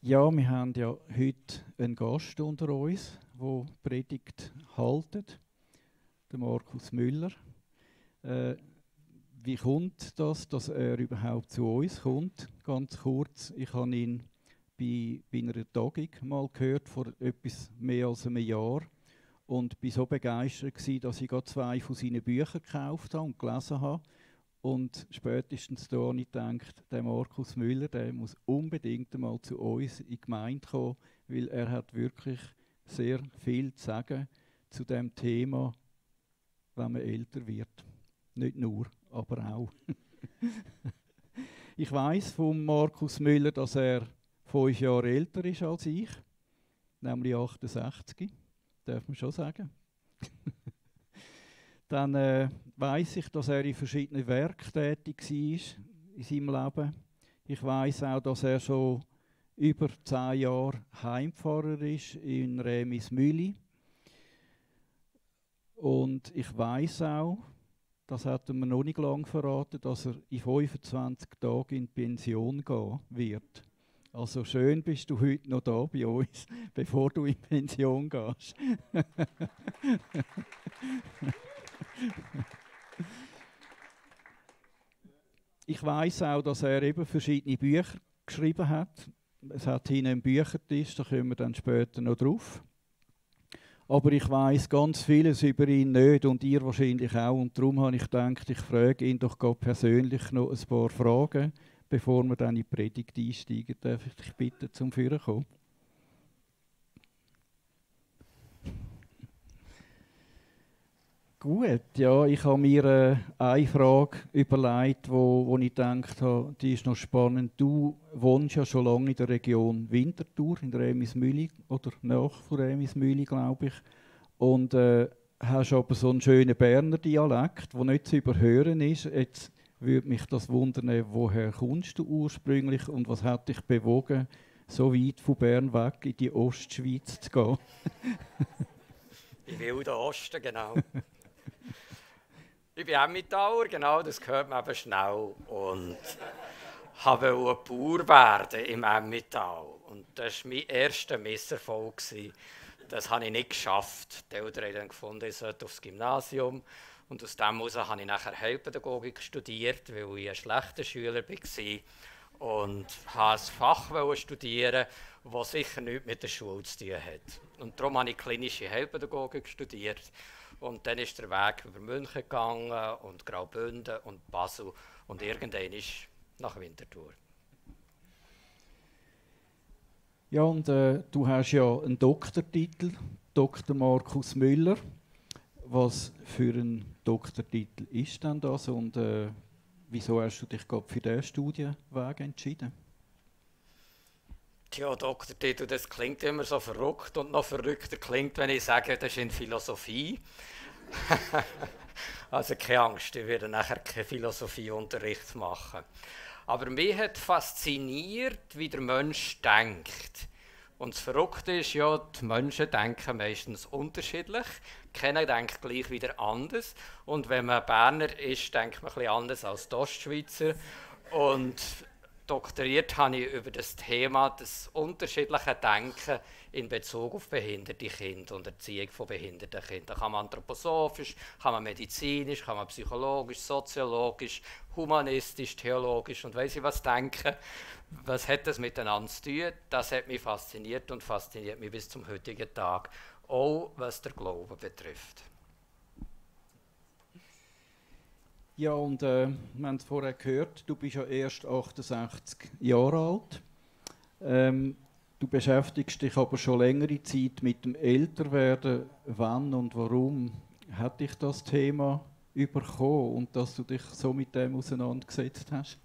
Ja, wir haben ja heute einen Gast unter uns, der Predigt haltet, der Markus Müller. Wie kommt das, dass er überhaupt zu uns kommt? Ganz kurz, ich habe ihn bei einer Tagung mal gehört, vor etwas mehr als einem Jahr. Und war so begeistert gewesen, dass ich gerade 2 von seinen Büchern gekauft habe und gelesen habe. Und spätestens da habe ich gedacht, der Markus Müller, der muss unbedingt einmal zu uns in die Gemeinde kommen, weil er hat wirklich sehr viel zu sagen zu dem Thema, wenn man älter wird. Nicht nur, aber auch. Ich weiss von Markus Müller, dass er 5 Jahre älter ist als ich, nämlich 68, darf man schon sagen. Dann weiss ich, dass er in verschiedenen Werken tätig war in seinem Leben. Ich weiss auch, dass er schon über 10 Jahre Heimpfarrer ist in Remismühli. Und ich weiss auch, das hat er mir noch nicht lange verraten, dass er in 25 Tagen in Pension gehen wird. Also schön bist du heute noch da bei uns, bevor du in Pension gehst. Ich weiss auch, dass er eben verschiedene Bücher geschrieben hat. Es hat hinten einen Büchertisch, da kommen wir dann später noch drauf. Aber ich weiss ganz vieles über ihn nicht und ihr wahrscheinlich auch. Und darum habe ich gedacht, ich frage ihn doch gerade persönlich noch ein paar Fragen, bevor wir dann in die Predigt einsteigen. Darf ich dich bitten, zum Führen kommen? Gut, ja, ich habe mir eine Frage überlegt, wo ich gedacht habe, die ist noch spannend. Du wohnst ja schon lange in der Region Winterthur, in der Remismühli, oder nach von Remismühli, glaube ich. Und hast aber so einen schönen Berner Dialekt, der nicht zu überhören ist. Jetzt würde mich das wundern, woher kommst du ursprünglich und was hat dich bewogen, so weit von Bern weg in die Ostschweiz zu gehen? In Wilden Osten, genau. Ich bin Emmentaler, genau, das hört man eben schnell. Und wollte ein Bauer werden im Emmental. Und das war mein erster Misserfolg. Das habe ich nicht geschafft. Die Eltern haben dann gefunden, ich sollte aufs Gymnasium. Und aus dem heraus habe ich nachher Heilpädagogik studiert, weil ich ein schlechter Schüler war. Und wollte ein Fach studieren, das sicher nichts mit der Schule zu tun hat. Und darum habe ich klinische Heilpädagogik studiert. Und dann ist der Weg über München gegangen und Graubünden und Basel und irgendwann ist nach Winterthur. Ja, und du hast ja einen Doktortitel, Dr. Markus Müller. Was für ein Doktortitel ist denn das und wieso hast du dich gerade für diesen Studienweg entschieden? Tja, Doktortitel, das klingt immer so verrückt und noch verrückter klingt, wenn ich sage, das ist in Philosophie. Also keine Angst, ich werde nachher keinen Philosophieunterricht machen. Aber mich hat fasziniert, wie der Mensch denkt. Und das Verrückte ist ja, die Menschen denken meistens unterschiedlich. Keiner denkt gleich wie der anders. Und wenn man Berner ist, denkt man ein bisschen anders als die Ostschweizer. Und doktoriert habe ich über das Thema des unterschiedlichen Denken in Bezug auf behinderte Kinder und Erziehung von behinderten Kindern. Da kann man anthroposophisch, kann man medizinisch, kann man psychologisch, soziologisch, humanistisch, theologisch und weiss ich was denken. Was hat das miteinander zu tun? Das hat mich fasziniert und fasziniert mich bis zum heutigen Tag, auch was der Glauben betrifft. Ja, und wir haben es vorher gehört, du bist ja erst 68 Jahre alt. Du beschäftigst dich aber schon längere Zeit mit dem Älterwerden. Wann und warum hat dich das Thema überkommen und dass du dich so mit dem auseinandergesetzt hast?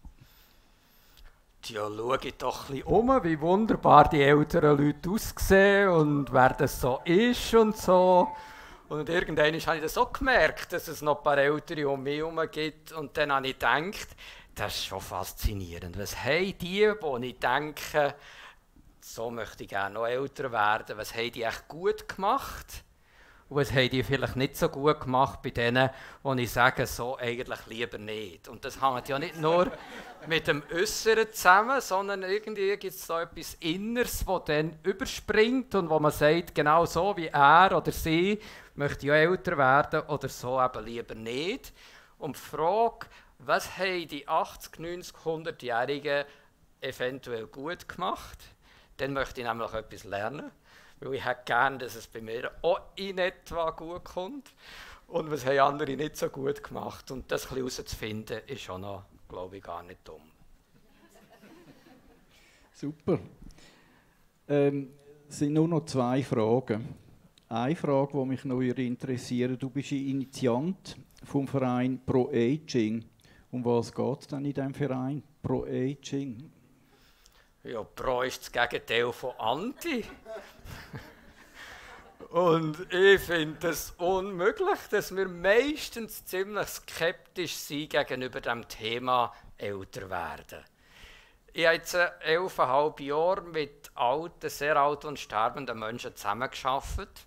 Ja, schau ich doch ein bisschen um, wie wunderbar die älteren Leute aussehen und wer das so ist und so. Und irgendwann habe ich das auch gemerkt, dass es noch ein paar Ältere um mich herum gibt. Und dann habe ich gedacht, das ist schon faszinierend. Was haben die ich denke, so möchte ich gerne noch älter werden, was haben die echt gut gemacht? und was haben die vielleicht nicht so gut gemacht bei denen, wo ich sage, so eigentlich lieber nicht. Und das hängt ja nicht nur mit dem Äußeren zusammen, sondern irgendwie gibt es da etwas Inneres, das dann überspringt und wo man sagt, genau so wie er oder sie möchte ja älter werden oder so eben lieber nicht. Und die Frage, was haben die 80, 90, 100-Jährigen eventuell gut gemacht? Dann möchte ich nämlich etwas lernen, weil ich hätte gerne, dass es bei mir auch in etwa gut kommt. Und was haben andere nicht so gut gemacht? Und das herauszufinden, ist schon noch, glaube ich, gar nicht dumm. Super. Es sind nur noch 2 Fragen. Eine Frage, die mich noch interessiert: Du bist Initiant vom Verein Pro Aging. Um was geht es denn in diesem Verein Pro Aging? Ja, Pro ist das Gegenteil von Anti. Und ich finde es unmöglich, dass wir meistens ziemlich skeptisch sind gegenüber dem Thema älter werden. Ich habe jetzt 11,5 Jahre mit alten, sehr alten und sterbenden Menschen zusammengearbeitet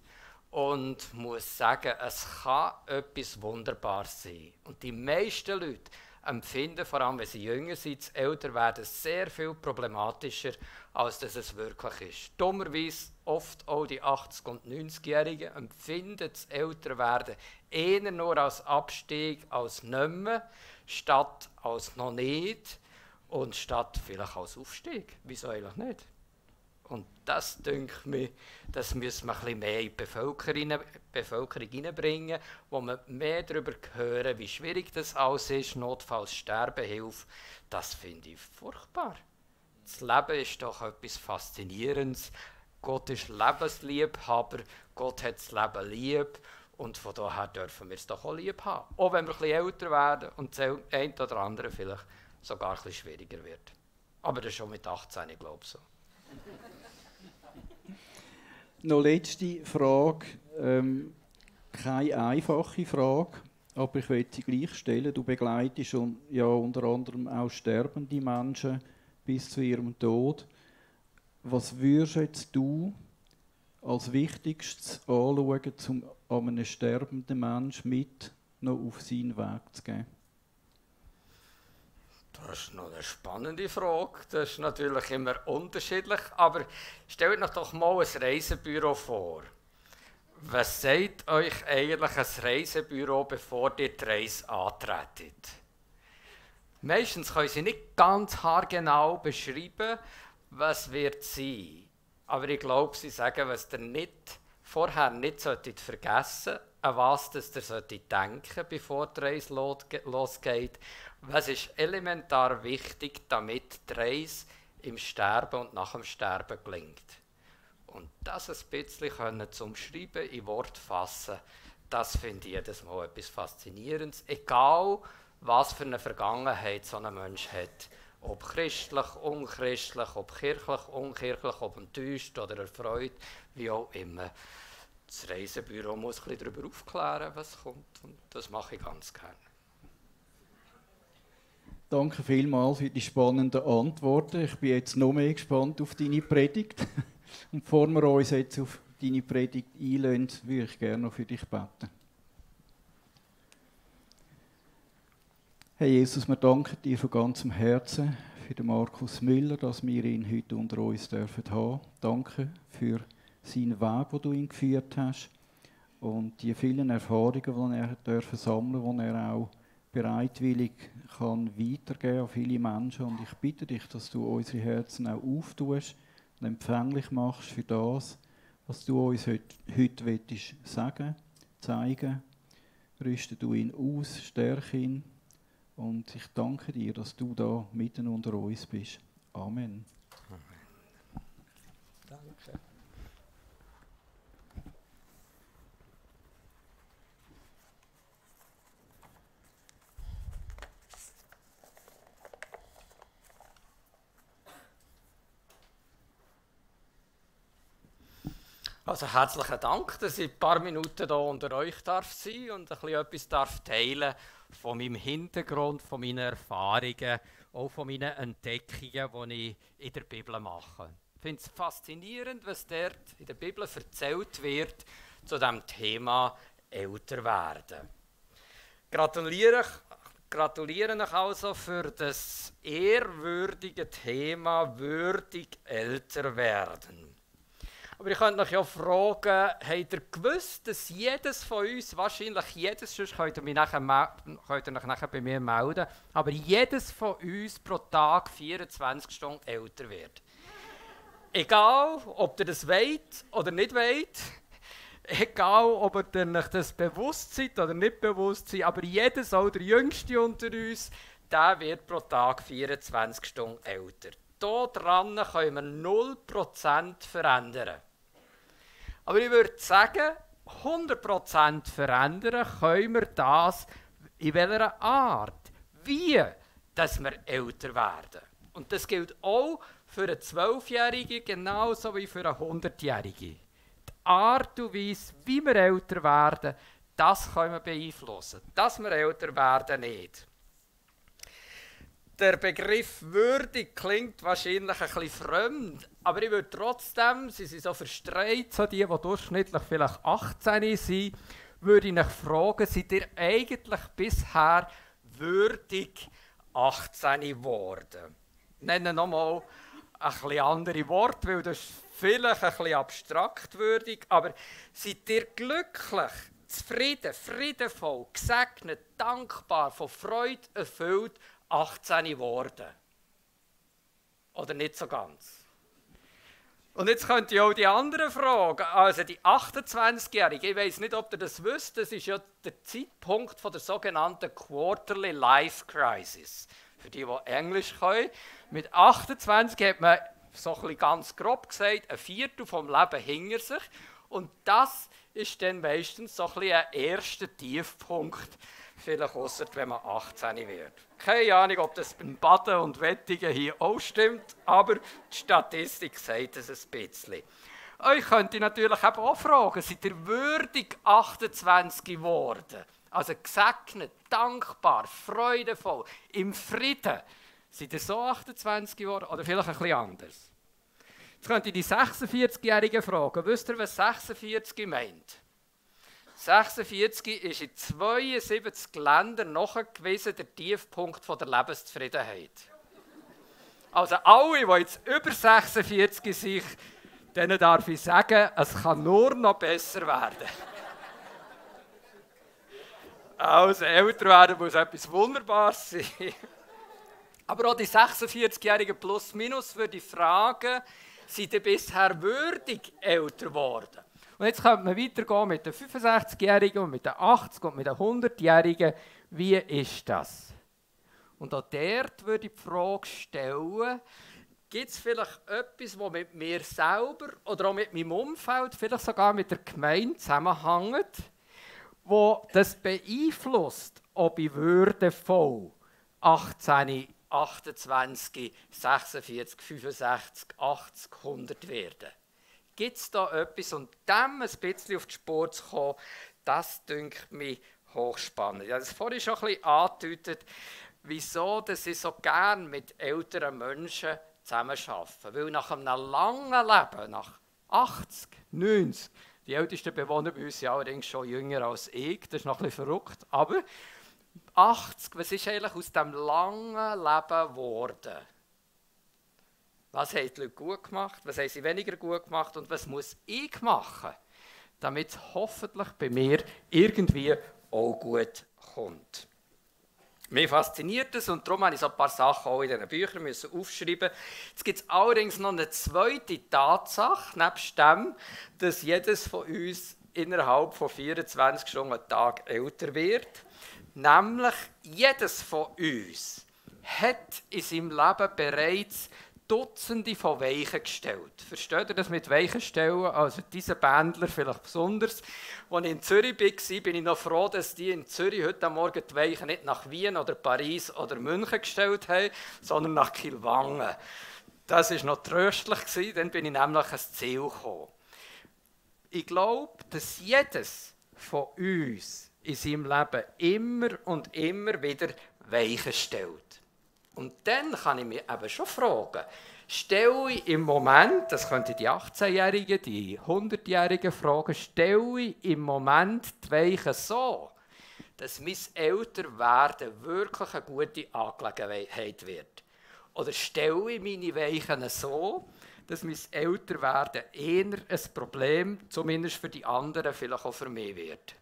und muss sagen, es kann etwas Wunderbares sein. Und die meisten Leute empfinden, vor allem wenn sie jünger sind, das Älterwerden sehr viel problematischer, als dass es wirklich ist. Dummerweise oft auch die 80- und 90-Jährigen empfinden das Älterwerden eher nur als Abstieg, als nicht mehr, statt als noch nicht und statt vielleicht als Aufstieg. Wieso eigentlich nicht? Und das, denke ich, das müssen wir ein bisschen mehr in die Bevölkerung hineinbringen, wo man mehr darüber hören, wie schwierig das alles ist, notfalls Sterbehilfe. Das finde ich furchtbar. Das Leben ist doch etwas Faszinierendes. Gott ist Lebensliebhaber, Gott hat das Leben lieb und von daher dürfen wir es doch auch lieb haben. Auch wenn wir ein bisschen älter werden und das eine oder andere vielleicht sogar ein bisschen schwieriger wird. Aber das ist schon mit 18, ich glaube so. Noch letzte Frage. Keine einfache Frage, aber ich will sie gleich stellen. Du begleitest ja unter anderem auch sterbende Menschen bis zu ihrem Tod. Was würdest jetzt du als Wichtigstes anschauen, um einem sterbenden Menschen mit noch auf seinen Weg zu geben? Das ist noch eine spannende Frage. Das ist natürlich immer unterschiedlich. Aber stellt euch doch mal ein Reisebüro vor. Was sagt euch eigentlich ein Reisebüro, bevor ihr die Reise antretet? Meistens können sie nicht ganz haargenau beschreiben, was wird sein. Aber ich glaube, sie sagen, was ihr vorher nicht vergessen solltet, an was ihr denken, bevor die Reise losgeht. Was ist elementar wichtig, damit die Reise im Sterben und nach dem Sterben gelingt. Und das ein bisschen zum Schreiben, in Wort fassen, das finde ich jedes Mal etwas Faszinierendes. Egal, was für eine Vergangenheit so ein Mensch hat. Ob christlich, unchristlich, ob kirchlich, unkirchlich, ob enttäuscht oder erfreut, wie auch immer. Das Reisebüro muss ein bisschen darüber aufklären, was kommt. Und das mache ich ganz gerne. Danke vielmals für die spannenden Antworten. Ich bin jetzt noch mehr gespannt auf deine Predigt. Und bevor wir uns jetzt auf deine Predigt einlassen, würde ich gerne noch für dich beten. Herr Jesus, wir danken dir von ganzem Herzen für den Markus Müller, dass wir ihn heute unter uns dürfen haben. Danke für seinen Weg, den du ihn geführt hast und die vielen Erfahrungen, die er dürfen sammeln, die er auch bereitwillig kann weitergeben an viele Menschen. Und ich bitte dich, dass du unsere Herzen auch auftust und empfänglich machst für das, was du uns heute willst sagen, zeigen. Rüste du ihn aus, stärke ihn. Und ich danke dir, dass du da mitten unter uns bist. Amen. Amen. Danke. Also herzlichen Dank, dass ich ein paar Minuten hier unter euch sein darf und ein bisschen etwas teilen von meinem Hintergrund, von meinen Erfahrungen, auch von meinen Entdeckungen, die ich in der Bibel mache. Ich finde es faszinierend, was dort in der Bibel erzählt wird, zu dem Thema älter werden. Gratuliere euch also für das ehrwürdige Thema würdig älter werden. Aber ich könnte euch ja fragen, habt ihr gewusst, dass jedes von uns, wahrscheinlich jedes, sonst könnt ihr euch nachher bei mir melden, aber jedes von uns pro Tag 24 Stunden älter wird. Egal, ob ihr das wollt oder nicht wollt, egal, ob ihr euch das bewusst seid oder nicht bewusst seid, aber jedes, auch der Jüngste unter uns, der wird pro Tag 24 Stunden älter. Hier dran können wir 0% verändern. Aber ich würde sagen, 100% verändern können wir das in welcher Art, wie dass wir älter werden. Und das gilt auch für einen 12-Jährigen genauso wie für einen 100-Jährigen. Die Art und Weise, wie wir älter werden, das können wir beeinflussen. Dass wir älter werden, nicht. Der Begriff würdig klingt wahrscheinlich ein bisschen fremd, aber ich würde trotzdem, sie sind so verstreut, so die durchschnittlich vielleicht 18 sind, würde ich mich fragen, seid ihr eigentlich bisher würdig 18 geworden? Ich nenne nochmal ein bisschen andere Worte, weil das ist vielleicht ein bisschen abstrakt würdig, aber seid ihr glücklich, zufrieden, friedevoll, gesegnet, dankbar, von Freude erfüllt, 18 geworden? Oder nicht so ganz? Und jetzt könnt ihr auch die anderen fragen. Also die 28-Jährige, ich weiß nicht, ob ihr das wisst, das ist ja der Zeitpunkt von der sogenannten Quarterly Life Crisis. Für die Englisch können. Mit 28 hat man, so ein bisschen ganz grob gesagt, ein Viertel vom Leben hinter sich. Und das ist dann meistens so ein bisschen ein erster Tiefpunkt, vielleicht ausser wenn man 18 wird. Keine Ahnung, ob das beim Baden und Wettigen hier auch stimmt, aber die Statistik sagt es ein bisschen. Euch könnt ihr natürlich eben auch fragen, seid ihr würdig 28 geworden? Also gesegnet, dankbar, freudevoll, im Frieden. Seid ihr so 28 geworden oder vielleicht ein bisschen anders? Jetzt könnt ihr die 46-Jährigen fragen. Wisst ihr, was 46 meint? 46 ist in 72 Ländern nachgewiesen der Tiefpunkt der Lebenszufriedenheit. Also alle, die jetzt über 46 sind, denen darf ich sagen, es kann nur noch besser werden. Also älter werden muss etwas Wunderbares sein. Aber auch die 46-Jährigen plus minus würde ich fragen, seid ihr bisher würdig älter geworden? Und jetzt könnte man weitergehen mit den 65-Jährigen und mit den 80- und mit den 100-Jährigen. Wie ist das? Und auch dort würde ich die Frage stellen, gibt es vielleicht etwas, das mit mir selber oder auch mit meinem Umfeld, vielleicht sogar mit der Gemeinde zusammenhängt, wo das beeinflusst, ob ich würdevoll 18, 28, 46, 65, 80, 100 werde? Gibt es da etwas? Und dem ein bisschen auf die Spur zu kommen, das dünkt mich hochspannend. Ich habe es vorhin schon ein bisschen angedeutet, wieso dass ich so gerne mit älteren Menschen zusammenarbeite. Weil nach einem langen Leben, nach 80, 90, die ältesten Bewohner bei uns sind allerdings schon jünger als ich, das ist noch ein bisschen verrückt, aber 80, was ist eigentlich aus diesem langen Leben geworden? Was haben die Leute gut gemacht, was haben sie weniger gut gemacht und was muss ich machen, damit es hoffentlich bei mir irgendwie auch gut kommt. Mich fasziniert es und darum musste ich so ein paar Sachen auch in diesen Büchern aufschreiben. Jetzt gibt es allerdings noch eine zweite Tatsache, nebst dem, dass jedes von uns innerhalb von 24 Stunden am Tag älter wird. Nämlich, jedes von uns hat in seinem Leben bereits Dutzende von Weichen gestellt. Versteht ihr das mit Weichen stellen? Also diese Bändler vielleicht besonders. Als ich in Zürich war, bin ich noch froh, dass die in Zürich heute Morgen die Weichen nicht nach Wien oder Paris oder München gestellt haben, sondern nach Kilwangen. Das war noch tröstlich, dann bin ich nämlich ans Ziel gekommen. Ich glaube, dass jedes von uns in seinem Leben immer und immer wieder Weichen stellt. Und dann kann ich mich eben schon fragen, Stelle ich im Moment, das könnte die 18-Jährigen, die 100-Jährigen fragen, stelle ich im Moment die Weichen so, dass mein Älterwerden wirklich eine gute Angelegenheit wird? Oder stelle ich meine Weichen so, dass mein Älterwerden eher ein Problem, zumindest für die anderen, vielleicht auch für mich wird?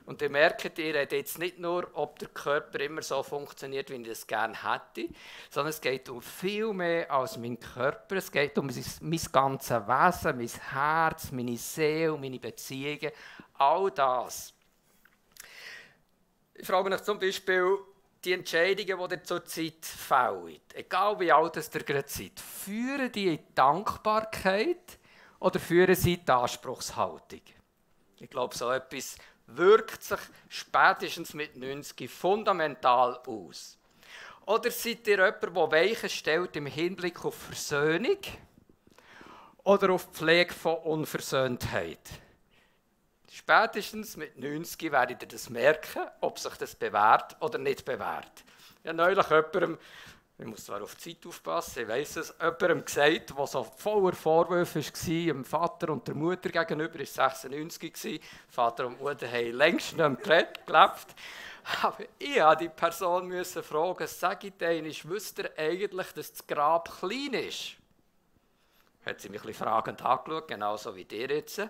Und ihr merkt, ihr redet jetzt nicht nur, ob der Körper immer so funktioniert, wie ich es gerne hätte, sondern es geht um viel mehr als mein Körper. Es geht um mein ganzes Wesen, mein Herz, meine Seele, meine Beziehungen, all das. Ich frage mich zum Beispiel, die Entscheidungen, die ihr zurzeit fällt, egal wie alt ihr gerade seid, führen die in die Dankbarkeit oder führen sie in die Anspruchshaltung? Ich glaube, so etwas wirkt sich spätestens mit 90 fundamental aus. Oder seid ihr jemand, der Weichen stellt im Hinblick auf Versöhnung oder auf die Pflege von Unversöhntheit? Spätestens mit 90 werdet ihr das merken, ob sich das bewährt oder nicht bewährt. Ich habe neulich jemandem, ich muss zwar auf die Zeit aufpassen, ich weiss es, jemandem gesagt, der so voller Vorwürfe war, dem Vater und der Mutter gegenüber, war 96, Vater und Mutter haben längst nicht mehr gelebt. Aber ich musste die Person fragen, sag ich dir, wüsst ihr eigentlich, dass das Grab klein ist? Hat sie mich ein bisschen fragend angeschaut, genauso wie ihr jetzt. Dann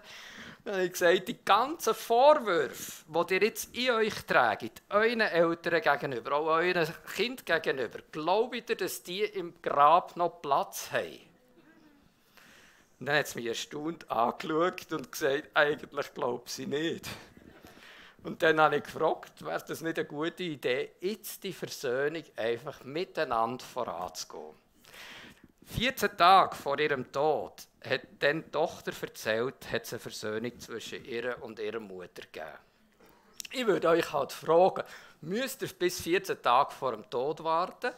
habe ich gesagt, die ganzen Vorwürfe, die ihr jetzt in euch tragt, euren Eltern gegenüber, auch euren Kind gegenüber, glaubt ihr, dass die im Grab noch Platz haben? Und dann hat sie mich erstaunt angeschaut und gesagt, eigentlich glaubt sie nicht. Und dann habe ich gefragt, wäre das nicht eine gute Idee, jetzt die Versöhnung einfach miteinander voranzugehen. 14 Tage vor ihrem Tod hat dann die Tochter erzählt, hat es eine Versöhnung zwischen ihr und ihrer Mutter gegeben. Ich würde euch halt fragen, müsst ihr bis 14 Tage vor dem Tod warten?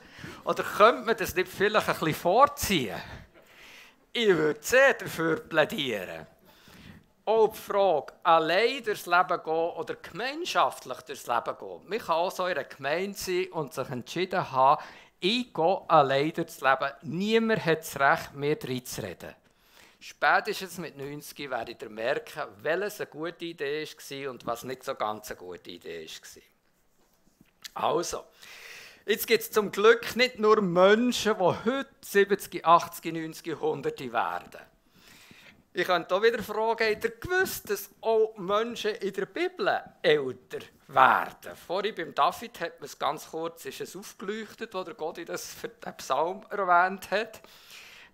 Oder könnte man das nicht vielleicht ein bisschen vorziehen? Ich würde sehr dafür plädieren. Auch die Frage, allein durchs Leben gehen oder gemeinschaftlich durchs Leben gehen. Man kann auch so in einer Gemeinde sein und sich entschieden haben, ich gehe allein durchs Leben. Niemand hat das Recht, mir reinzureden. Spätestens mit 90 werdet ihr merken, welches eine gute Idee war und was nicht so ganz eine gute Idee war. Also, jetzt gibt es zum Glück nicht nur Menschen, die heute 70, 80, 90, 100 werden. Ich könnte auch wieder fragen, habt ihr gewusst, dass auch Menschen in der Bibel älter werden? Vorhin beim David hat man es ganz kurz ist es aufgeleuchtet, wo der Gott das für den Psalm erwähnt hat.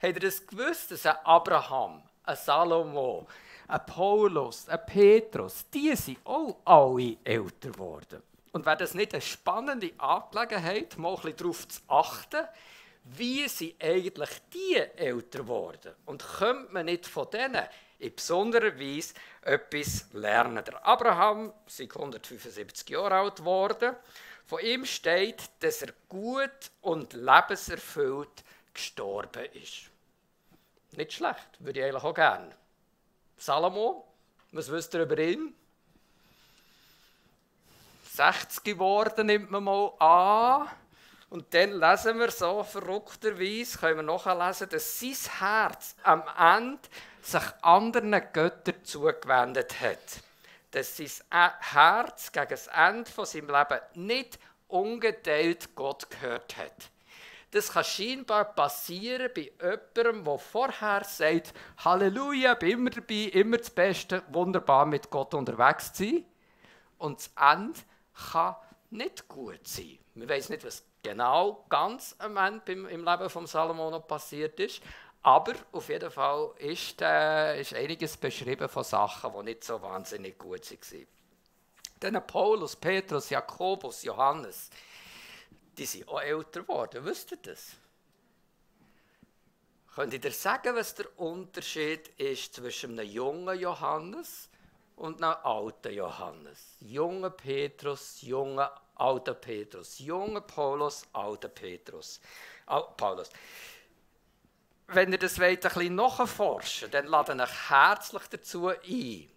Habt ihr das gewusst, dass ein Abraham, ein Salomo, ein Paulus, ein Petrus, die sind auch alle älter geworden? Und wäre das nicht eine spannende Angelegenheit, mal ein bisschen darauf zu achten, wie sind eigentlich die älter geworden? Und könnte man nicht von denen in besonderer Weise etwas lernen? Der Abraham ist 175 Jahre alt geworden. Von ihm steht, dass er gut und lebenserfüllt gestorben ist. Nicht schlecht, würde ich eigentlich auch gerne. Salomo, was wisst ihr über ihn? 60 geworden nimmt man mal an. Und dann lesen wir so verrückterweise, können wir nachlesen, dass sein Herz am Ende sich anderen Göttern zugewendet hat. Dass sein Herz gegen das Ende von seinem Leben nicht ungeteilt Gott gehört hat. Das kann scheinbar passieren bei jemandem, der vorher sagt, Halleluja, bin immer dabei, immer das Beste, wunderbar mit Gott unterwegs zu sein. Und das Ende kann nicht gut sein. Man weiss nicht, was genau ganz am Ende im Leben von Salomo noch passiert ist. Aber auf jeden Fall ist einiges beschrieben von Sachen, die nicht so wahnsinnig gut waren. Dann Paulus, Petrus, Jakobus, Johannes, die sind auch älter geworden. Wisst ihr das? Könnt ihr sagen, was der Unterschied ist zwischen einem jungen Johannes und einem alten Johannes? Junger Petrus, junger alter Petrus. Junger Paulus, alter Petrus. Paulus. Wenn ihr das wollt, ein bisschen nachforschen, dann lade ich herzlich dazu ein,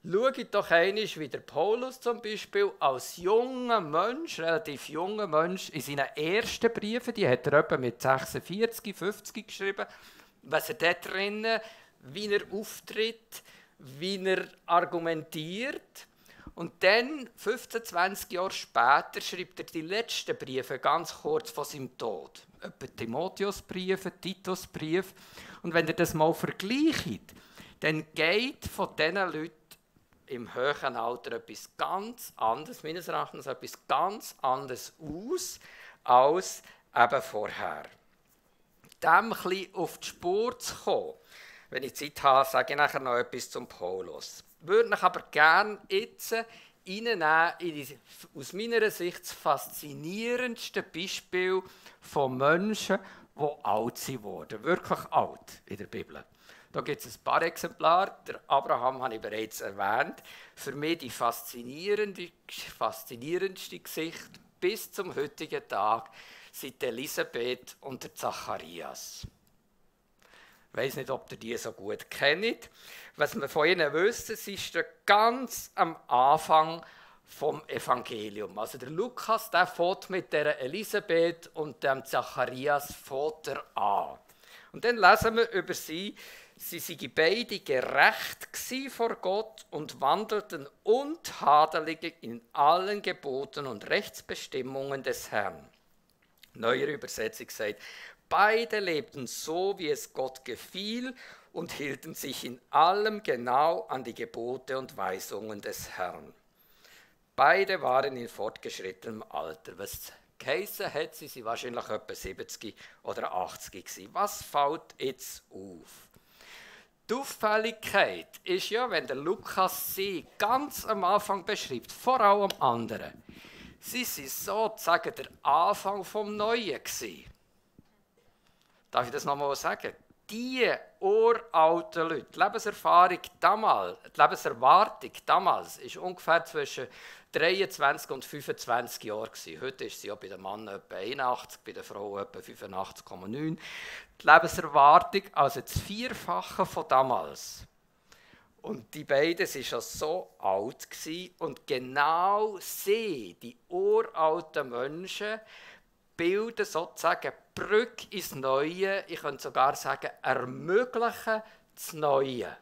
Schaut doch einmal, wie der Paulus zum Beispiel als junger Mensch, relativ junger Mensch, in seinen ersten Briefen, die hat er etwa mit 46, 50 geschrieben, was er dort drinnen, wie er auftritt, wie er argumentiert. Und dann, 15, 20 Jahre später, schreibt er die letzten Briefe ganz kurz vor seinem Tod. Etwa Timotheusbriefe, Titusbrief. Und wenn ihr das mal vergleicht, dann geht von diesen Leuten im höheren Alter etwas ganz anderes, meines Erachtens etwas ganz anderes aus, als eben vorher. Dem ein bisschen auf die Spur zu kommen, wenn ich Zeit habe, sage ich nachher noch etwas zum Paulus. Ich würde mich aber gerne jetzt reinnehmen in aus meiner Sicht das faszinierendste Beispiel von Menschen, die alt sind worden. Wirklich alt in der Bibel. Da gibt es ein paar Exemplare. Der Abraham habe ich bereits erwähnt. Für mich die faszinierendste Geschichte bis zum heutigen Tag sind Elisabeth und der Zacharias. Ich weiss nicht, ob ihr die so gut kennt. Was wir von ihnen wissen, sie ist ganz am Anfang vom Evangelium. Also der Lukas, der fängt mit der Elisabeth und dem Zacharias an. Und dann lesen wir über sie, sie seien beide gerecht vor Gott und wandelten untadelig in allen Geboten und Rechtsbestimmungen des Herrn. Neuere Übersetzung sagt, beide lebten so, wie es Gott gefiel und hielten sich in allem genau an die Gebote und Weisungen des Herrn. Beide waren in fortgeschrittenem Alter. Was geheissen hat, sie waren wahrscheinlich etwa 70 oder 80 gewesen. Was fällt jetzt auf? Die Auffälligkeit ist ja, wenn der Lukas sie ganz am Anfang beschreibt, vor allem anderen. Sie waren sozusagen der Anfang vom Neuen gewesen. Darf ich das nochmal sagen? Die uralten Leute, die Lebenserfahrung damals, die Lebenserwartung damals war ungefähr zwischen 23 und 25 Jahren. Heute ist sie ja bei den Männern etwa 81, bei den Frauen etwa 85,9. Die Lebenserwartung, also das Vierfache von damals. Und die beiden waren schon so alt und genau sie, die uralten Menschen, bilden sozusagen die Brücke ins Neue, ich könnte sogar sagen, ermöglichen das Neue.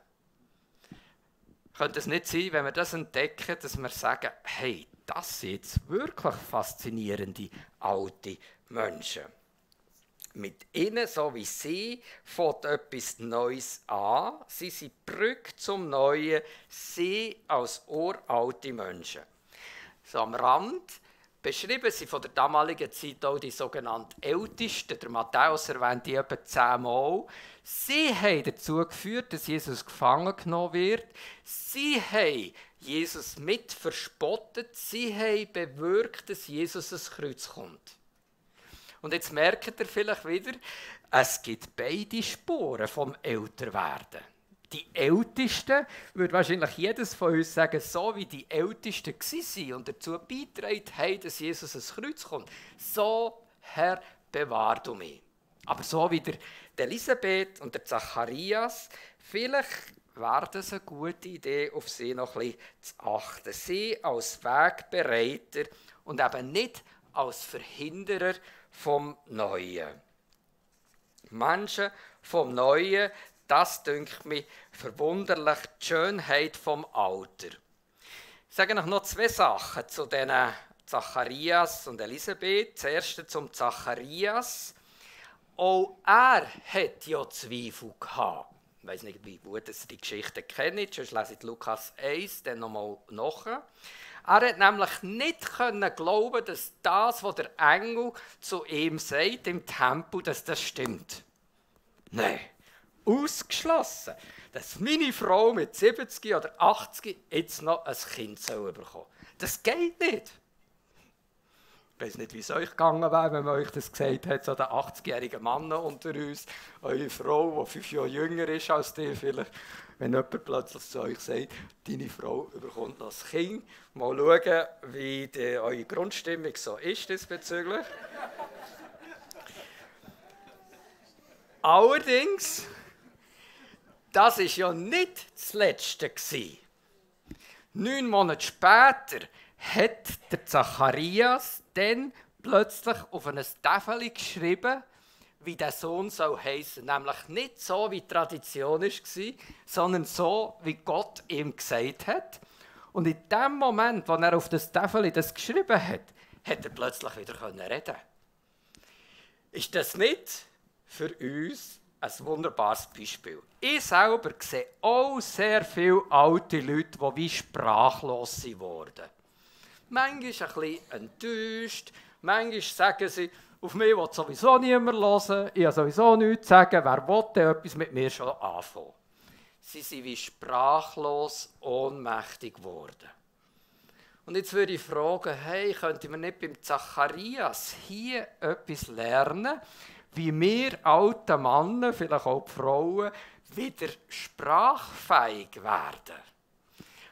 Könnte es nicht sein, wenn wir das entdecken, dass wir sagen, hey, das sind jetzt wirklich faszinierende alte Menschen. Mit ihnen, so wie sie, fängt etwas Neues an. Sie sind die Brücke zum Neuen, sie als uralte Menschen. So am Rand beschrieben sie von der damaligen Zeit auch die sogenannten Ältesten. Der Matthäus erwähnt die etwa 10 Mal. Sie haben dazu geführt, dass Jesus gefangen genommen wird. Sie haben Jesus mit verspottet. Sie haben bewirkt, dass Jesus ans Kreuz kommt. Und jetzt merkt ihr vielleicht wieder, es gibt beide Spuren vom Älterwerden. Die Ältesten, würde wahrscheinlich jedes von uns sagen, so wie die Ältesten waren und dazu beigetragen haben, dass Jesus ans Kreuz kommt. So, Herr, bewahr du mich. Aber so wie der Elisabeth und der Zacharias, vielleicht wäre das eine gute Idee, auf sie noch ein bisschen zu achten. Sie als Wegbereiter und eben nicht als Verhinderer vom Neuen. Menschen vom Neuen, das dünkt mich verwunderlich, die Schönheit vom Alter. Ich sage noch 2 Sachen zu diesen Zacharias und Elisabeth. Das erste zum Zacharias. Auch er hat ja Zweifel gehabt. Ich weiss nicht, wie gut ihr die Geschichte kennt, sonst lese ich Lukas 1 dann nochmal nach. Er hat nämlich nicht glauben, dass das, was der Engel zu ihm sagt im Tempel, dass das stimmt. Nein, ausgeschlossen, dass meine Frau mit 70 oder 80 jetzt noch ein Kind bekommen soll. Das geht nicht. Ich weiss nicht, wie es euch gegangen wäre, wenn man euch das gesagt hat, so der 80-jährige Mann unter uns, eure Frau, die 5 Jahre jünger ist als die vielleicht, wenn jemand plötzlich zu euch sagt, deine Frau bekommt noch ein Kind. Mal schauen, wie eure Grundstimmung so ist diesbezüglich. Allerdings, das war ja nicht das Letzte. 9 Monate später hat der Zacharias dann plötzlich auf ein Tafel geschrieben, wie der Sohn soll heissen. Nämlich nicht so, wie die Tradition war, sondern so, wie Gott ihm gesagt hat. Und in dem Moment, wo er auf das Tafel das geschrieben hat, hat er plötzlich wieder reden. Ist das nicht für uns ein wunderbares Beispiel? Ich selber sehe auch sehr viele alte Leute, die wie sprachlos wurden. Manchmal ein bisschen enttäuscht, manchmal sagen sie, auf mich will sowieso niemand hören, ich habe sowieso nichts zu sagen, wer will denn etwas mit mir schon anfangen? Sie sind wie sprachlos, ohnmächtig geworden. Und jetzt würde ich fragen, hey, könnte man nicht beim Zacharias hier etwas lernen, wie wir alten Männer, vielleicht auch die Frauen, wieder sprachfähig werden?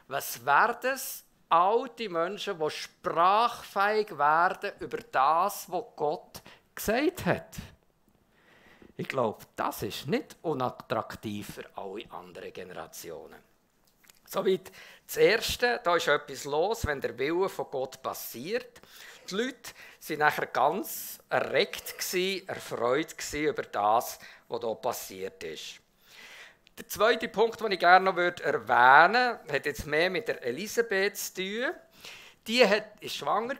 Was werden es alte Menschen, die sprachfähig werden über das, was Gott gesagt hat? Ich glaube, das ist nicht unattraktiv für alle anderen Generationen. Soweit das Erste, da ist etwas los, wenn der Wille von Gott passiert. Die Leute waren nachher ganz erregt, erfreut über das, was hier passiert ist. Der zweite Punkt, den ich gerne noch erwähnen würde, hat jetzt mehr mit der Elisabeth zu tun. Die war schwanger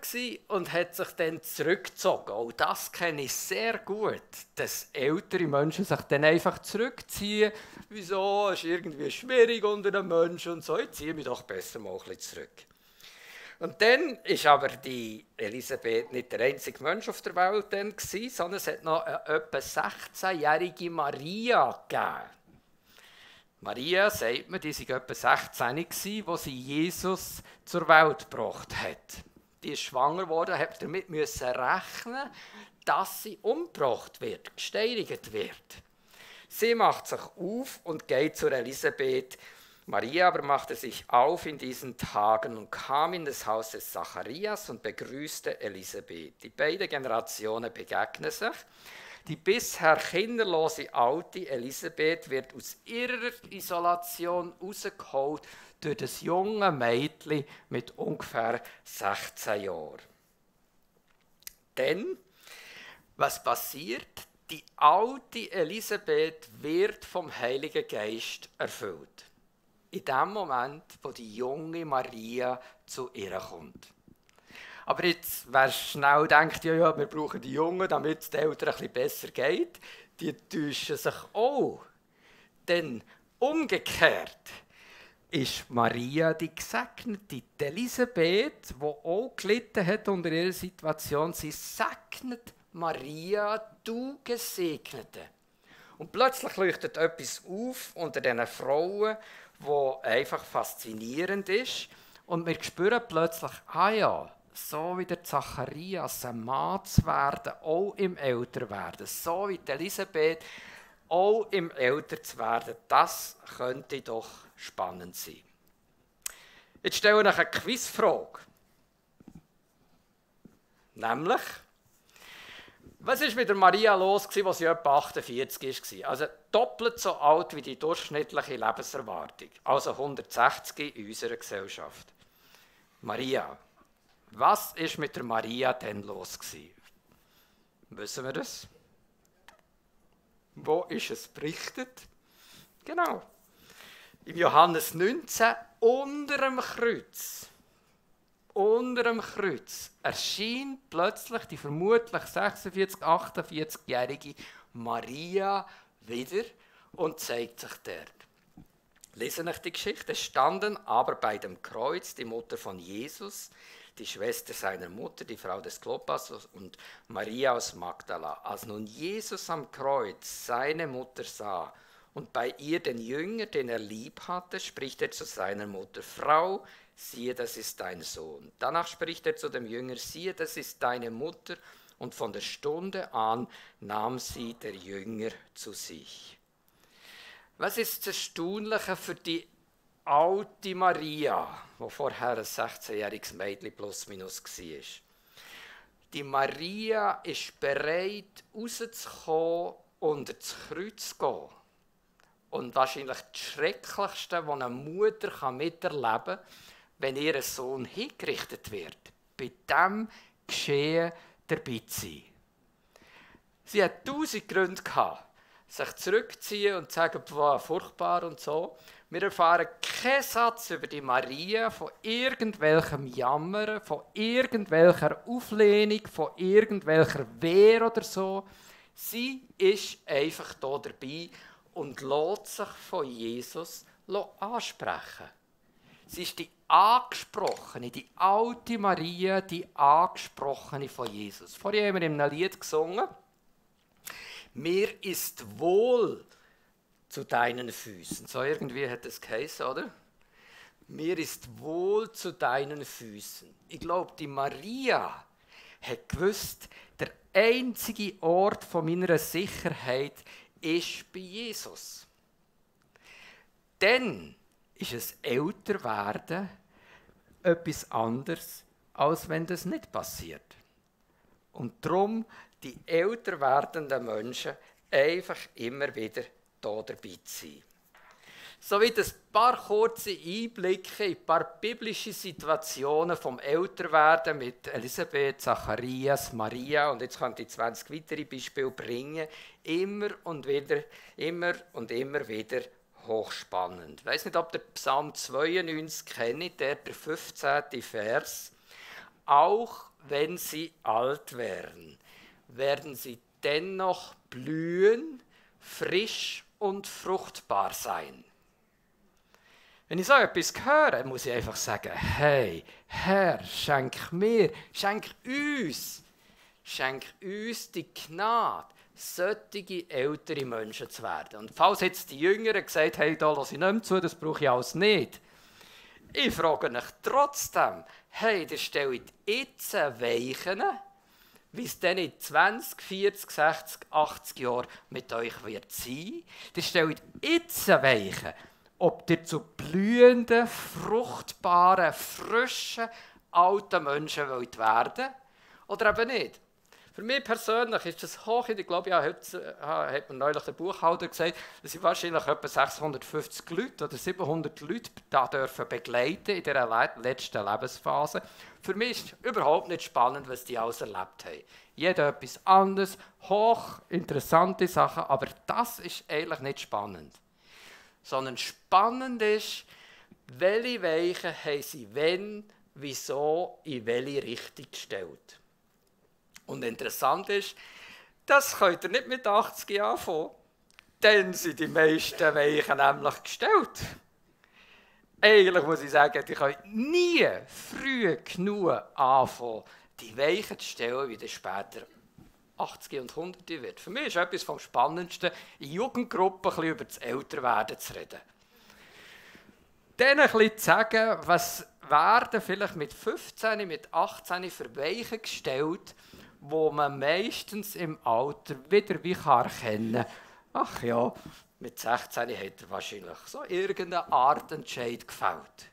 und hat sich dann zurückgezogen. Auch das kenne ich sehr gut, dass ältere Menschen sich dann einfach zurückziehen. Wieso? Es ist irgendwie schwierig unter den Menschen und so. Ich ziehe mich doch besser mal ein bisschen zurück. Und dann war aber die Elisabeth nicht der einzige Mensch auf der Welt, sondern es hat noch eine etwa 16-jährige Maria gegeben. Maria, sagt man, die war etwa 16, als sie Jesus zur Welt gebracht hat. Die ist schwanger geworden, hat damit rechnen, dass sie umgebracht wird, gesteinigt wird. Sie macht sich auf und geht zur Elisabeth. Maria aber machte sich auf in diesen Tagen und kam in das Haus des Zacharias und begrüßte Elisabeth. Die beiden Generationen begegnen sich. Die bisher kinderlose alte Elisabeth wird aus ihrer Isolation rausgeholt durch das junge Mädchen mit ungefähr 16 Jahren. Denn, was passiert? Die alte Elisabeth wird vom Heiligen Geist erfüllt. In dem Moment, wo die junge Maria zu ihr kommt. Aber jetzt, wer schnell denkt, ja, wir brauchen die Jungen, damit es den Eltern ein bisschen besser geht, die täuschen sich auch. Denn umgekehrt ist Maria die Gesegnete, die Elisabeth, die auch gelitten hat unter ihrer Situation. Sie segnet Maria, du Gesegnete. Und plötzlich leuchtet etwas auf unter diesen Frauen, wo einfach faszinierend ist. Und wir spüren plötzlich, ja, so wie der Zacharias ein Mann zu werden, auch im Älterwerden, so wie die Elisabeth auch im Älter zu werden, das könnte doch spannend sein. Jetzt stelle ich eine Quizfrage. Nämlich, was war mit der Maria los, als sie etwa 48 war? Also doppelt so alt wie die durchschnittliche Lebenserwartung. Also 160 in unserer Gesellschaft. Maria. Was war mit der Maria denn los? Wissen wir das? Wo ist es berichtet? Genau. Im Johannes 19, unter dem Kreuz. Unter dem Kreuz erscheint plötzlich die vermutlich 46-, 48-jährige Maria wieder und zeigt sich dort. Lesen euch die Geschichte. Es standen aber bei dem Kreuz die Mutter von Jesus, die Schwester seiner Mutter, die Frau des Klopas und Maria aus Magdala. Als nun Jesus am Kreuz seine Mutter sah und bei ihr den Jünger, den er lieb hatte, spricht er zu seiner Mutter: Frau, siehe, das ist dein Sohn. Danach spricht er zu dem Jünger: Siehe, das ist deine Mutter. Und von der Stunde an nahm sie der Jünger zu sich. Was ist das Erstaunliche für die alte Maria, die vorher ein 16-jähriges Mädchen plus minus war? Die Maria ist bereit, rauszukommen, unter das Kreuz zu gehen. Und wahrscheinlich das Schrecklichste, was eine Mutter miterleben kann, wenn ihr Sohn hingerichtet wird, bei dem Geschehen dabei zu sein. Sie hat 1000 Gründe gehabt, sich zurückzuziehen und zu sagen, boah, furchtbar und so. Wir erfahren keinen Satz über die Maria von irgendwelchem Jammern, von irgendwelcher Auflehnung, von irgendwelcher Wehr oder so. Sie ist einfach da dabei und lässt sich von Jesus ansprechen. Sie ist die Angesprochene, die alte Maria, die Angesprochene von Jesus. Vorhin haben wir in einem Lied gesungen, mir ist wohl zu deinen Füßen. So irgendwie hat es geheißen, oder? Mir ist wohl zu deinen Füßen. Ich glaube, die Maria hat gewusst, der einzige Ort von meiner Sicherheit ist bei Jesus. Dann ist es Älterwerden etwas anderes, als wenn das nicht passiert. Und darum die älter werdenden Menschen einfach immer wieder da dabei zu sein. So wie das paar kurze Einblicke in ein paar biblische Situationen vom Älterwerden mit Elisabeth, Zacharias, Maria und jetzt könnte ich 20 weitere Beispiele bringen, immer und immer wieder hochspannend. Ich weiss nicht, ob der Psalm 92 kennt, der 15. Vers. Auch wenn sie alt wären, werden sie dennoch blühen, frisch und fruchtbar sein. Wenn ich so etwas höre, muss ich einfach sagen, hey, Herr, schenk mir, schenk uns die Gnade, solche ältere Menschen zu werden. Und falls jetzt die Jüngeren gesagt haben, hey, da lasse ich nicht mehr zu, das brauche ich alles nicht. Ich frage euch trotzdem, hey, ihr stellt jetzt Weichen, wie es dann in 20, 40, 60, 80 Jahren mit euch wird sein. Ihr stellt jetzt Weichen, ob ihr zu blühenden, fruchtbaren, frischen, alten Menschen wollt werden oder eben nicht. Für mich persönlich ist das hoch. Ich glaube, heute hat mir neulich der Buchhalter gesagt, dass ich wahrscheinlich etwa 650 Leute oder 700 Leute da dürfen begleiten in dieser letzten Lebensphase. Für mich ist es überhaupt nicht spannend, was die alles erlebt haben. Jeder etwas anderes, hoch interessante Sachen, aber das ist eigentlich nicht spannend. Sondern spannend ist, welche Weichen haben sie wenn, wieso, in welche Richtung gestellt. Und interessant ist, das könnt ihr nicht mit 80 Jahren anfangen. Dann sind die meisten Weichen nämlich gestellt. Eigentlich muss ich sagen, die können nie früh genug anfangen, die Weichen zu stellen, wie das später 80 und 100 wird. Für mich ist etwas vom Spannendsten, in Jugendgruppen ein bisschen über das Älterwerden zu reden. Dann ein bisschen zu sagen, was werden vielleicht mit 15, mit 18 für Weichen gestellt, wo man meistens im Alter wieder wie erkennen kann, ach ja, mit 16 hat er wahrscheinlich so irgendeine Art Entscheid gefällt.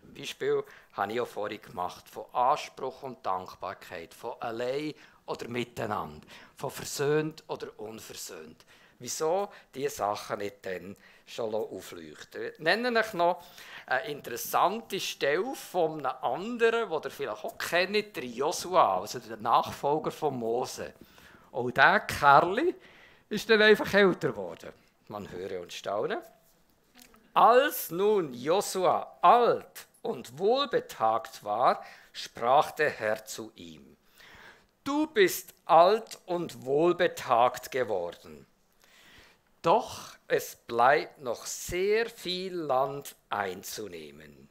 Beispiel habe ich auch vorhin gemacht, von Anspruch und Dankbarkeit, von allein oder miteinander, von versöhnt oder unversöhnt. Wieso diese Sachen nicht dann schon aufleuchten? Ich nenne euch noch eine interessante Stelle von einem anderen, den ihr vielleicht auch kennt, der Josua, also der Nachfolger von Mose. Auch dieser Kerl ist dann einfach älter geworden. Man höre und staune. Als nun Josua alt und wohlbetagt war, sprach der Herr zu ihm: Du bist alt und wohlbetagt geworden. Doch es bleibt noch sehr viel Land einzunehmen.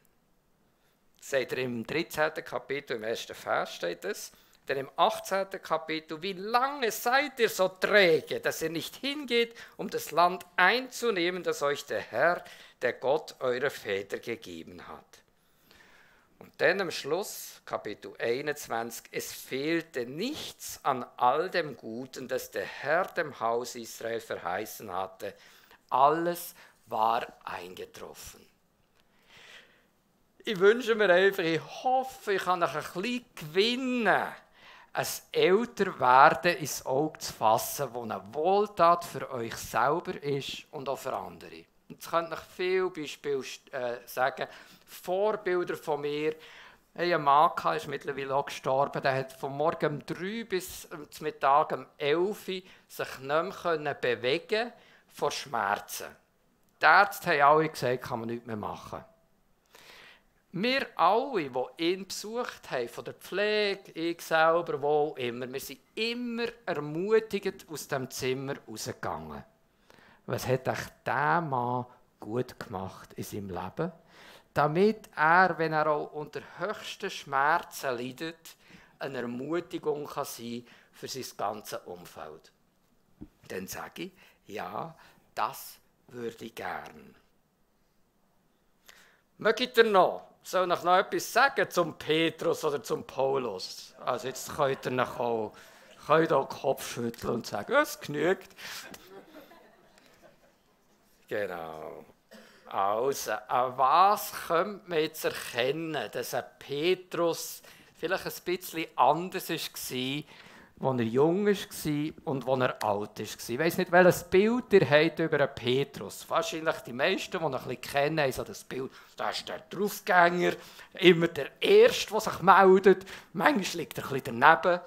Seht ihr im 13. Kapitel, im 1. Vers steht es. Denn im 18. Kapitel, wie lange seid ihr so träge, dass ihr nicht hingeht, um das Land einzunehmen, das euch der Herr, der Gott eurer Väter gegeben hat. Und dann am Schluss, Kapitel 21, es fehlte nichts an all dem Guten, das der Herr dem Haus Israel verheißen hatte. Alles war eingetroffen. Ich wünsche mir einfach, ich hoffe, ich kann euch ein bisschen gewinnen, ein Älterwerden ins Auge zu fassen, das eine Wohltat für euch selber ist und auch für andere. Und Jetzt könnte ich viele Beispiele sagen. Vorbilder von mir. Ein Mann ist mittlerweile auch gestorben. Der hat von morgen um 3 bis zum Mittag um 11 Uhr sich nicht mehr bewegen vor Schmerzen. Die Ärzte haben alle gesagt, kann man nichts mehr machen. Wir alle, die ihn besucht haben, von der Pflege, ich selber, wo immer, wir sind immer ermutigend aus dem Zimmer rausgegangen. Was hat dieser Mann gut gemacht in seinem Leben? Damit er, wenn er auch unter höchsten Schmerzen leidet, eine Ermutigung kann sein für sein ganzes Umfeld. Dann sage ich, ja, das würde ich gern. Mögt ihr noch? Soll ich noch etwas sagen zum Petrus oder zum Paulus? Also jetzt könnt ihr noch auch, könnt auch den Kopf schütteln und sagen, es genügt. Genau. Also, an was könnte man jetzt erkennen, dass ein Petrus vielleicht ein bisschen anders war, als er jung war und als er alt war? Ich weiss nicht, welches Bild ihr habt über einen Petrus. Wahrscheinlich die meisten, die ihn ein bisschen kennen, haben so das Bild, da ist der Draufgänger, immer der Erste, der sich meldet. Manchmal liegt er ein bisschen daneben.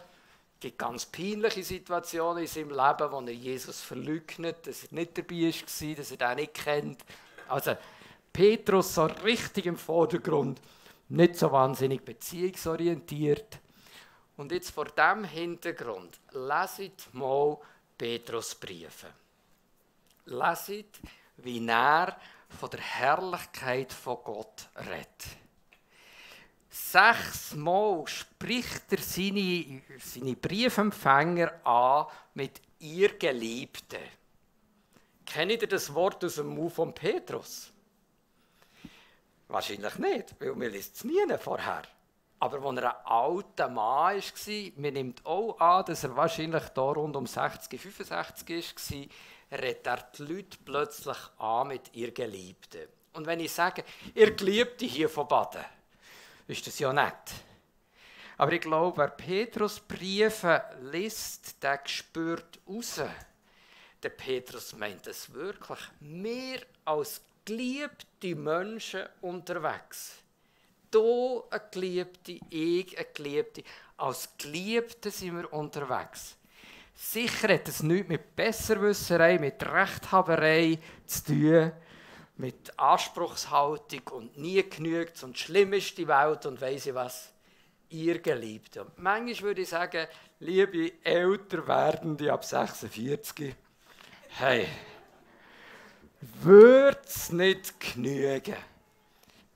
Es gibt ganz peinliche Situationen in seinem Leben, wo er Jesus verleugnet, dass er nicht dabei war, dass er den nicht kennt. Also Petrus so richtig im Vordergrund, nicht so wahnsinnig beziehungsorientiert. Und jetzt vor diesem Hintergrund leset mal Petrus Briefe. Leset, wie er von der Herrlichkeit von Gott redet. 6 Mal spricht er seine Briefempfänger an mit «Ihr Geliebte». Kennt ihr das Wort aus dem Mund von Petrus? Wahrscheinlich nicht, weil wir lesen es nie vorher. Aber als er ein alter Mann war, man nimmt auch an, dass er wahrscheinlich da rund um 60, 65 war, redet er die Leute plötzlich an mit «Ihr Geliebte». Und wenn ich sage, «Ihr Geliebte hier von Baden», ist das ja nett. Aber ich glaube, wer Petrus Briefe liest, der spürt raus. Der Petrus meint es wirklich. Wir als geliebte Menschen unterwegs. Du eine Geliebte, ich eine Geliebte. Als Geliebte sind wir unterwegs. Sicher hat es nichts mit Besserwisserei, mit Rechthaberei zu tun, mit Anspruchshaltung und nie genügt und schlimm ist die Welt und weiss ich was. Ihr Geliebte. Und manchmal würde ich sagen, liebe älter werdende ab 46, hey, würde es nicht genügen,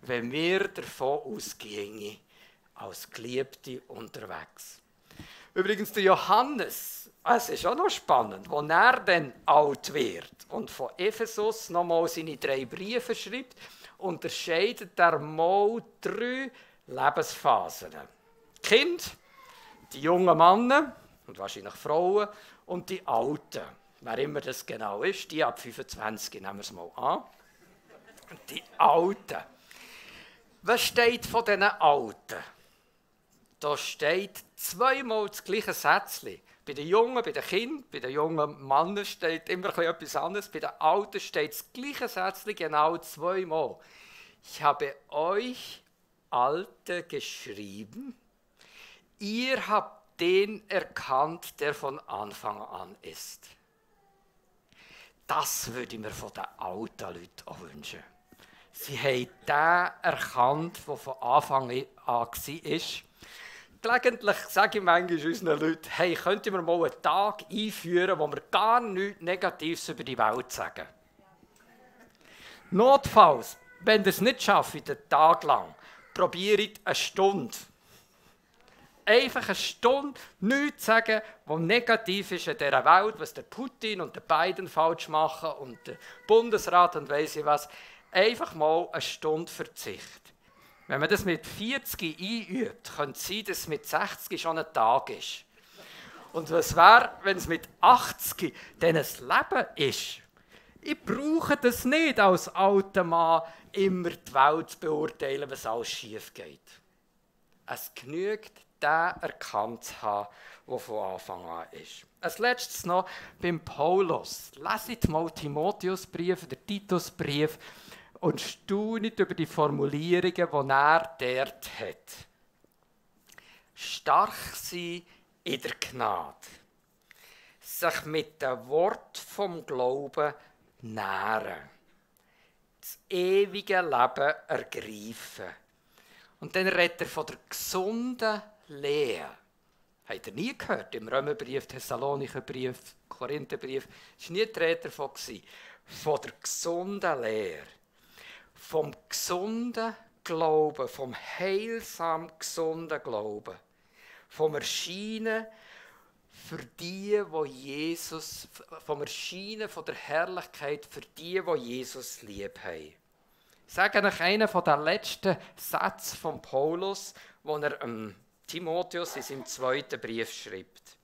wenn wir davon ausgingen, als Geliebte unterwegs. Übrigens, der Johannes, es ist auch noch spannend, als er dann alt wird und von Ephesus nochmal seine 3 Briefe schreibt, unterscheidet er mal 3 Lebensphasen. Die Kinder, die jungen Männer und wahrscheinlich Frauen und die Alten. Wer immer das genau ist, die ab 25, nehmen wir es mal an. Die Alten. Was steht von diesen Alten? Da steht 2-mal das gleiche Sätzchen. Bei den Jungen, bei den Kindern, bei den jungen Männern steht immer etwas anderes. Bei den Alten steht das gleiche Sätzchen genau 2-mal. Ich habe euch Alte geschrieben, ihr habt den erkannt, der von Anfang an ist. Das würde ich mir von den alten Leuten auch wünschen. Sie haben den erkannt, der von Anfang an war. Gelegentlich sage ich manchmal unseren Leuten, hey, könnt ihr mir mal einen Tag einführen, wo wir gar nichts Negatives über die Welt sagen? Notfalls, wenn ihr es nicht schafft, einen Tag lang, probiert eine Stunde. Einfach eine Stunde nichts zu sagen, was negativ ist in dieser Welt, was der Putin und der Biden falsch machen und der Bundesrat und weiss ich was. Einfach mal eine Stunde Verzicht. Wenn man das mit 40 einübt, könnte es sein, dass es mit 60 schon ein Tag ist. Und was wäre, wenn es mit 80 dann ein Leben ist? Ich brauche das nicht als alter Mann, immer die Welt zu beurteilen, was alles schief geht. Es genügt, den erkannt zu haben, der von Anfang an ist. Als letztes noch beim Paulus. Leset mal Timotheusbrief, der Titusbrief und staunet über die Formulierungen, die er dort hat. Stark sein in der Gnade. Sich mit dem Wort vom Glauben nähren. Das ewige Leben ergreifen. Und dann redet er von der gesunden Lehre. Habt ihr nie gehört? Im Römerbrief, Thessalonicherbrief, Korintherbrief. Es war nie die Rede davon. Von der gesunden Lehre. Vom gesunden Glauben. Vom heilsam gesunden Glauben. Vom Erscheinen für die, wo Jesus, vom Erscheinen von der Herrlichkeit für die, die Jesus lieb haben. Ich sage euch einen der letzten Sätze von Paulus, wo er Timotheus in seinem 2. Brief schreibt.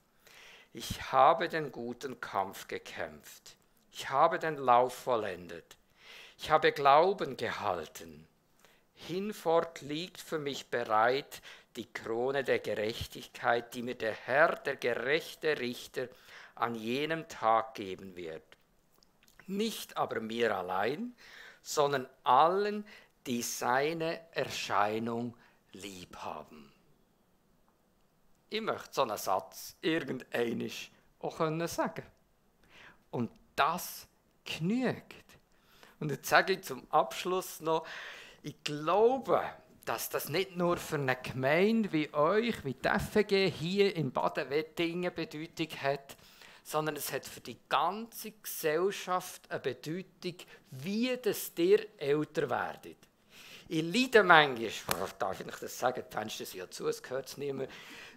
Ich habe den guten Kampf gekämpft. Ich habe den Lauf vollendet. Ich habe Glauben gehalten. Hinfort liegt für mich bereit die Krone der Gerechtigkeit, die mir der Herr, der gerechte Richter, an jenem Tag geben wird. Nicht aber mir allein, sondern allen, die seine Erscheinung lieb haben. Ich möchte so einen Satz irgendeinmal auch sagen können. Und das genügt. Und jetzt sage ich zum Abschluss noch, ich glaube, dass das nicht nur für eine Gemeinde wie euch, wie die FG hier in Baden-Wettingen Bedeutung hat, sondern es hat für die ganze Gesellschaft eine Bedeutung, wie das ihr älter werdet. Ich leide manchmal, darf ich euch das sagen, die Fenster sind ja zu, es gehört es nicht mehr.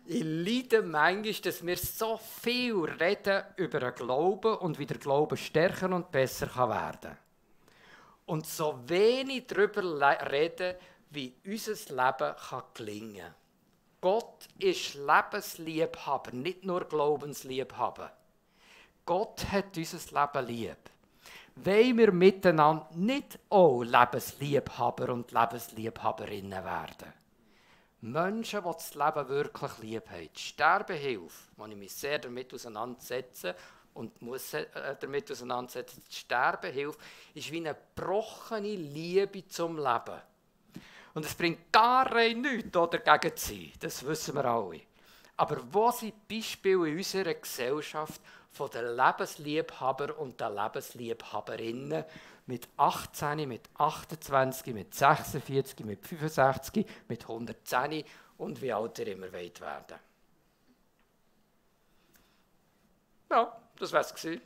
Ich leide manchmal, dass wir so viel reden über den Glauben und wie der Glaube stärker und besser werden kann. Und so wenig darüber reden, wie unser Leben gelingen kann. Gott ist Lebensliebhaber, nicht nur Glaubensliebhaber. Gott hat unser Leben lieb. Wollen wir miteinander nicht auch Lebensliebhaber und Lebensliebhaberinnen werden? Menschen, die das Leben wirklich lieb haben. Die Sterbehilfe, wo ich mich sehr damit auseinandersetze und muss damit auseinandersetzen, die Sterbehilfe ist wie eine gebrochene Liebe zum Leben. Und es bringt gar nichts, dagegen zu sein. Das wissen wir alle. Aber wo sind Beispiele in unserer Gesellschaft von den Lebensliebhabern und den Lebensliebhaberinnen mit 18, mit 28, mit 46, mit 65, mit 110 und wie alt ihr immer wollt werden? Ja, das wär's gewesen.